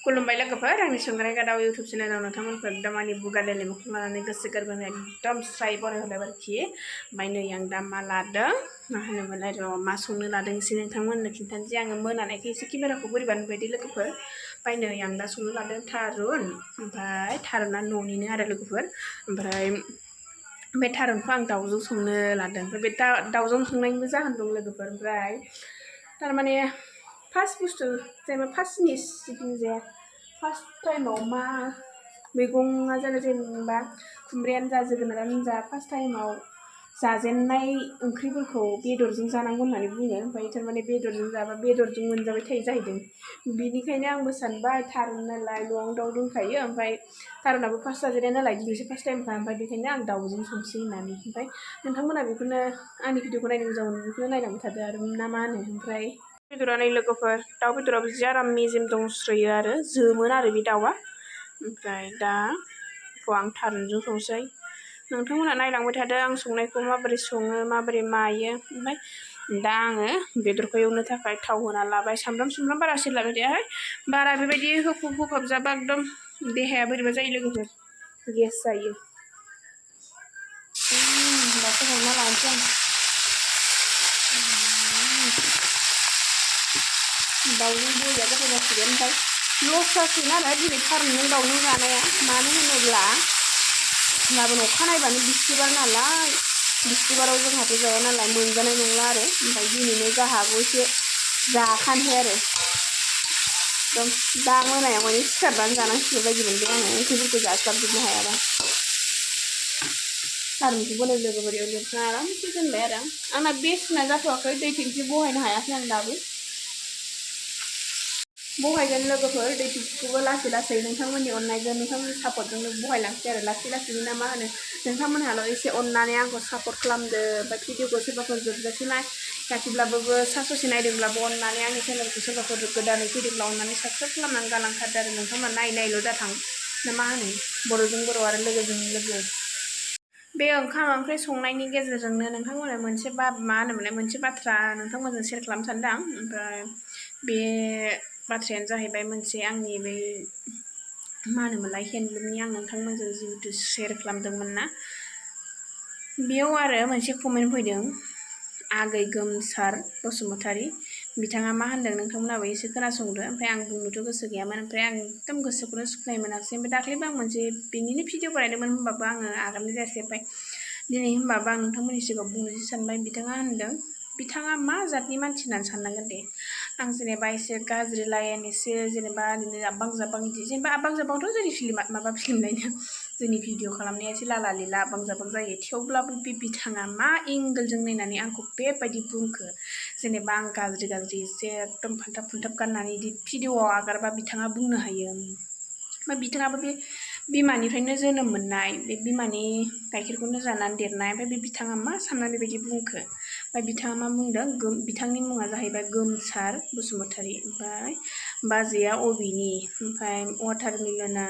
खुलुमबाय लोगोफोर आंनि संग्राय गादाव इउटुब चेनेलाव नोंथांमोनखौ एकदम आंनि बुगादेलि मोखां लानानै गोसो गोरबोनि एकदम स्राय बरायहरबाय आरोखि ओमफ्राय नै आं दा मा लादों मा होनोमोनलाय र' मा संनो लादों एसे नोंथांमोननो खिन्थानोसै आङो मोनानायखाय एसे केमेराखौ बोरैबा नुबायदे लोगोफोर ओमफ्राय नै आं दा संनो लादों थारुन ओमफ्राय थारुना न'निनो आरो लोगोफोर ओमफ्राय बे थारुनखौ आं दाउजों संनो लादों ओमफ्राय बे दाउजों संनायनिबो जाहोन दं लोगोफोर ओमफ्राय थारमाने फार्स्ट बुस्थु जेनेबा फार्स्ट जिनिस जिखुनु जाया फार्स्ट टाइमाव मा मैगङा जानो जेनेबा खुमब्रायानो जा जोगोनारानो जा फार्स्ट टाइमाव जाजेननाय ओंख्रिफोरखौ बेदरजों जानांगौ होननानै बुङो ओमफ्राय थारमाने बेदरजों जाबा बेदरजों मोनजाबाय थायो जाहैदों बिनिखायनो आंबो सानबाय थारुन नालाय न'आवनो दाउ दंखायो ओमफ्राय थारुनाबो फार्स्ट जाजेननाय नालाय दिनैसो फार्स्ट टाइमखा ओमफ्राय बेखायनो आं दाउजों संसै होननानै ओमफ्राय नोंथांमोना बेखौनो आंनि भिडिअखौ नायनो मोजां मोनो बेखौनो नायलांबाय थादो आरो ना मा होनो ओमफ्राय बेदरा नै लोगोफोर दाउ बेदराबो जि आराम मेजेम दंस्रोयो आरो जोमोन आरो बे दाउआ ओमफ्राय दा बेखौ आं थारुनजों संसै नोंथांमोना नायलांबाय थादो आं संनायखौ माबोरै सङो माबोरै मायो ओमफ्राय दा आङो बेदरखौ एवनो थाखाय थाव होना लाबाय सामब्राम बारा सेरलाबाय थायाहाय बारा बेबायदि होफब जाबा एकदम देहाया बोरैबा जायो लोगोफोर गेस जायो दासो हमना लानोसै आं दाउजों बरिया गोथाव जासिगोन ओमफ्राय लस जासिगोन आरो दिनै थारुनजों दाउजों जानाया मानो होनोब्ला गाबोन अखा नायबानो बिस्तिबार नालाय बिस्तिबाराव जोंहाथ' जाया नालाय मोनजानाय नंला आरो ओमफ्राय दिनैनो जा हागौ एसे जाखानोसै आरो एकदम दा मोनायाव माने सिखारनानै जानांसिगोन बायदि मोनदों आङो ओंख्रिफोरखौ जास्लाबजोबनो हायाबा थारुनखौ बोलो लोगोफोर एवजोबना आरामसे दोनबाय आरो आंना बेसना जाथ'वाखै दै थिंख्लि बहायनो हायाखै आं दाबो बहायगोन लोगोफोर दै थिंख्लिखौबो लासै लासै नोंथांमोननि अननायजों नोंथांमोननि सापर्टजोंनो बहायलांसै आरो लासै लासैनो ना मा होनो नोंथांमोनहाल' एसे अननानै आंखौ सापर्ट खालामदो ओमफ्राय भिडिअखौ सोरबाफोर जोबजासे नायाखैब्लाबो ससे नायदोंब्लाबो अननानै आंनि चेनेलखौ सोरबाफोर गोदानै फैदोंब्ला अननानै साबस्क्राइब खालामनानै गालांखादो आरो नोंथांमोना नायल' दाथां ना मा होनो बर'जों बर' आरो लोगोजों लोगो बे ओंखाम ओंख्रि संनायनि गेजेरजोंनो नोंथांमोना मोनसे मोनसे बाथ्रा नोंथांमोनजों शेयार खालामनो सानदों आं ओमफ्राय बे बाथ्रायानो जाहैबाय मोनसे आंनि बै मा होनोमोनलाय हेन्दलुमनि आं नोंथांमोनजों जिहेतु शेयार खालामदोंमोन ना बेयाव आरो मोनसे कमेन्ट फैदों आगै गोमसार बसुमतारी बिथाङा मा होनदों नोंथांमोनाबो एसे खोनासंदो ओमफ्राय आं बुंनोथ' गोसो गैयामोन ओमफ्राय आं एकदम गोसोखौनो सुखुनाय मोनाखिसै ओमफ्राय दाख्लैबो आं मोनसे बेनिनो भिडिअ बानायदोंमोन होनबाबो आङो आगारनाय जायासै ओमफ्राय दिनै होनबाबो आं नोंथांमोननि सिगाङाव बुंनोसै सानबाय बिथाङा होनदों बिथाङा मा जातनि मानसि होननानै साननांगोन दे आं जेनेबा एसे गाज्रि लाइन एसे जेनेबा ओरैनो आबां जाबां बिदि जेनेबा आबां जाबांथ' जोंनि फिल्मलायनो जोंनि भिडिअ खालामनाया एसे लाला लिला आबां जाबां जायो थेवब्लाबो बे बिथाङा मा एंगोलजों नायनानै आंखौ बेबायदि बुंखो जेनेबा आं गाज्रि एसे एकदम फान्थाब गाननानै बिदि भिडिअआव आगारबा बिथाङा बुंनो हायो ओमफ्राय बिथाङाबो बे बिमानिफ्रायनो जोनोम मोननाय बे बिमानि गाइखेरखौनो जानानै देरनाय ओमफ्राय बे बिथाङा मा साननानै बेबायदि बुंखो ओमफ्राय बिथाङा मा बुंदों बिथांनि मुङा जाहैबाय गोमसार बसुमतारी ओमफ्राय बाजैया अबिनि ओमफ्राय वाटारमेलना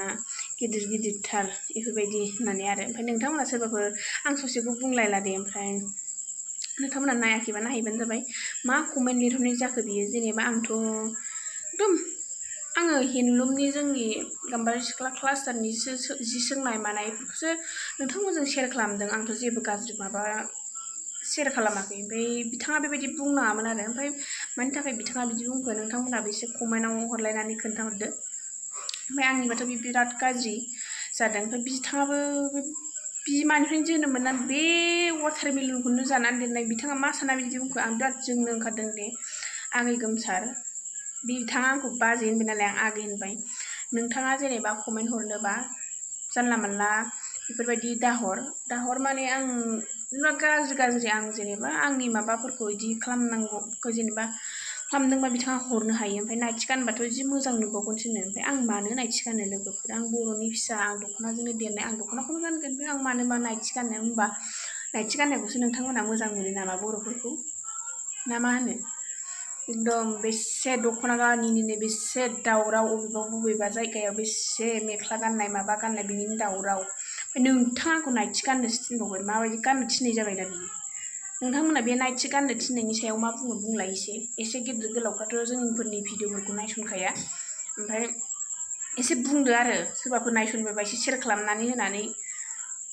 गिदिरथार बेफोरबायदि होननानै आरो ओमफ्राय नोंथांमोना सोरबाफोर आं ससेखौ बुंलायला दे ओमफ्राय नोंथांमोना नायाखैबा नायहैबानो जाबाय मा कमेन्ट लिरहरनाय जाखो बियो जेनेबा आंथ' एकदम आङो हेन्दलुमनि जोंनि गाम्बारि सिख्ला क्लास्टारनि जि सोंनाय मानायफोरखौसो नोंथांमोनजों शेयार खालामदों आंथ' जेबो गाज्रि माबा शेयार खालामाखै ओमफ्राय बिथाङा बेबायदि बुंनाङामोन आरो ओमफ्राय मानि थाखाय बिथाङा बिदि बुंखो नोंथांमोनाबो एसे कमेन्टआव हरलायनानै खोन्थाहरदो ओमफ्राय आंनिबाथ' बे बिराद गाज्रि जादों ओमफ्राय बिथाङाबो बिमानिफ्रायनो जोनोम मोननानै बे वाटारमेलनखौनो जानानै देरनाय बिथाङा मा सानना बिदि बुंखो आं बिराद जोंनो ओंखारदों दे आगै गोमसार बिथाङा आंखौ बाजै होनबाय नालाय आं आगै होनबाय नोंथाङा जेनेबा कमेन्ट हरनोबा जानला मानला बेफोरबायदि दाहर माने आं गाज्रि आं जेनेबा आंनि माबाफोरखौ बिदि खालामनांगौ जेनेबा खालामदोंबा बिथाङा हरनो हायो ओमफ्राय नाइटि गानबाथ' जि मोजां नुबावगोनसोनो ओमफ्राय आं मानो नाइटि गानो लोगोफोर आं बर'नि फिसा आं दख'नाजोंनो देरनाय आं दख'नाखौनो गानगोन ओमफ्राय आं मानोबा नाइटि गाननो होनबा नाइटि गाननायखौसो नोंथांमोना मोजां मोनो नामा बर'फोरखौ ना मा होनो एकदम बेसे दख'ना गानिनिनो बेसे दावराव बबेबा जायगायाव बेसे मेख्ला गाननाय माबा गाननाय बिनिनो दावराव ओमफ्राय नोंथाङा आंखौ नाइटि गाननोसो थिनबावबाय माबायदि गाननो थिननाय जाबाय दा बियो नोंथांमोना बे नाइटि गाननो थिननायनि सायाव मा बुंलाय एसे गिदिर गोलावफ्राथ' जोंफोरनि भिडिअफोरखौ नायसनखाया ओमफ्राय एसे बुंदो आरो सोरबाफोर नायसनबायबा एसे सेयार खालामनानै होनानै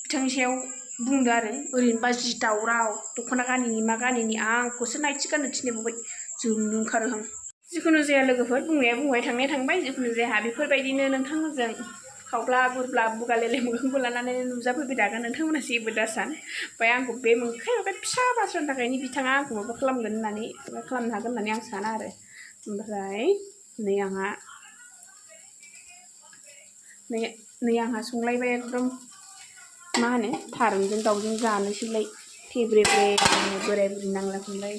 बिथांनि सायाव बुंदो आरो ओरैनोबा जि दावराव दख'ना गानैनि मा गानैनि आंखौसो नाइटि गाननो थिनबावबाय जोंनो ओंखारोहां जिखुनु जाया लोगोफोर बुंनाया बुंबाय थांनाया थांबाय जिखुनु जाया बेफोरबायदिनो नोंथांमोनजों खावब्ला बुरब्ला बुगालेले मोखांखौ लानानै नुजाफैबाय थागोन नोंथांमोना जेबो दासान ओमफ्राय आंखौ बे मोनखाय माबा फिसा बाथ्रानि थाखायनो बिथाङा आंखौ माबा खालामगोन होननानै खालामनो हागोन होननानै आं साना आरो ओमफ्राय नै आंहा संलायबाय एकदम मा होनो थारुनजों दाउजों जानोसैलाय थेब्रे ब्रे बोराय बुरि नांला खमलाय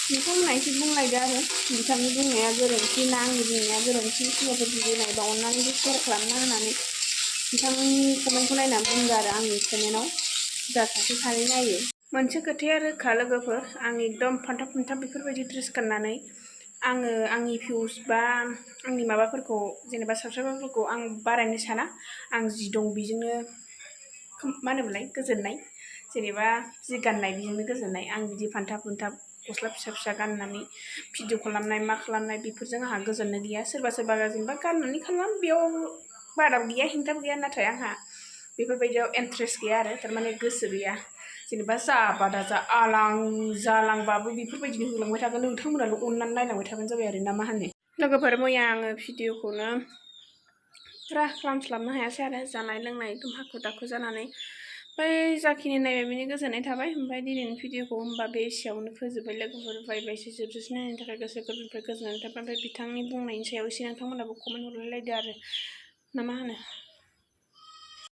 नोंथांमोना एसे बुंलायदो आरो बिथांनि बुंनाया गोरोन्थि ना आंनि बुंनाया गोरोन्थि सोरबाफोर बुजिनायबा अननानै सेयार खालामना होनानै बिथांनि कमेन्टखौ नायनानै बुंदो आरो आंनि कमेन्टआव जा सासे सानै नायो मोनसे खोथाया रोखा लोगोफोर आं एकदम फान्थाब फान्थाब बेफोरबायदि ड्रेस गाननानै आङो आंनि भिउस बा आंनि माबाफोरखौ जेनेबा साबस्क्राइबारफोरखौ आं बारायनो साना आं जि दं बेजोंनो मा होनोमोनलाय गोजोननाय जेनेबा जि गाननाय बेजोंनो गोजोननाय आं बिदि फान्थाब फान्थाब गस्ला फिसा फिसा गाननानै भिडिअ खालामनाय मा खालामनाय बेफोरजों आंहा गोजोननाय गैया सोरबा जेनेबा गाननानै खालाम बेयाव बारा गैया हेंथाबो गैया नाथाय आंहा बेफोरबायदियाव इन्ट्रेस्ट गैया आरो थारमाने गोसो गैया जेनेबा जाबा दाजा आलां जालांबाबो बेफोरबायदिनो होलांबाय थागोन नोंथांमोनाल' अननानै नायलांबाय थाबानो जाबाय आरो ना मा होनो लोगोफोर मैया आङो भिडिअखौनो फुरा खालामस्लाबनो हायासै आरो जानाय लोंनाय एकदम हाखु दाखु जानानै ओमफ्राय जाखिनि नायबाय बेनि गोजोननाय थाबाय ओमफ्राय दिनैनि भिडिअखौ होमबा बे एसेयावनो फोजोबबाय लोगोफोर बायबायसो जोबजासिम नायनायनि थाखाय गोसो गोरबोनिफ्राय गोजोननाय थाबाय ओमफ्राय बिथांनि बुंनायनि सायाव एसे नोंथांमोनाबो कमेन्ट हरलायलायदो आरो ना मा होनो